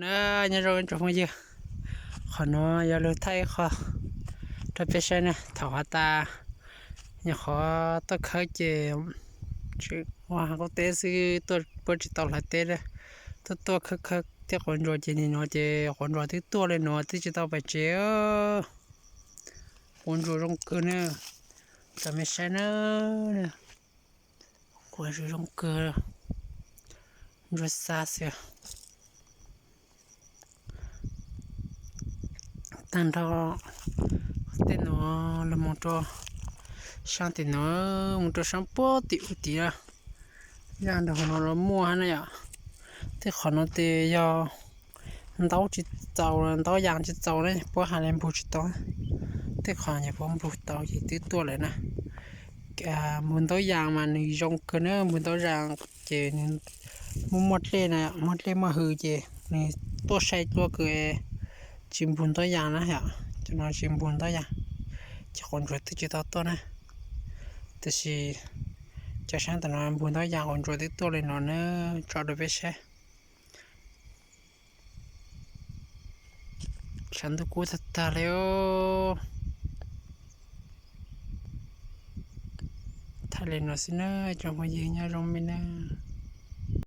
Na, nyob zoo tsoom phooj ywg, qhov no yog lug thaij ib qho rau peb saib na. Thaum has tas nyuam qhuav tuaj khawb ces tseem ua hav qub teb xwb, tuaj puab tsis tau hlawv teb, tuaj tuaj khawb khawb tej quav ntsuas ces nim no ces quav ntsuas twb tuaj li no twb tsis tau pais tsev. Quav ntsuas zoo kawg na, rau mej saib na, quav ntsuas zoo kawg, ntsuab xab xwb. Tag nrho tej no los mus rau saab tim no, mus rau saab puag tim ub tid na. Yaj nrog qhov no los muaj hab na yom. Tej qhov no tes yog ntaub tsis txaus, ntaub yas tsis txaus na, puab has li npug tsis tau. Tej qhov nyuam qhuav npug tau ces twb tuaj lawm na. Npug ntaub yas mas nws zoo kawg na, npug ntaub yas ces nws muaj muaj dlej na, muaj dlej muaj hws ces nws tuaj sai dua kawg, tsis npug ntaub yas na yom. Cov no tsis npug ntaub yas, ces quav ntsuas twb tsis tau tuaj na. Tab sis cov saab tom no npug ntaub yas quav ntsuas twb tuaj li no na, tso rau peb saib. Tshav ntuj kub tag tag li os. Thaij li no xwb na, tsoom phooj ywg nyob zoo mej na.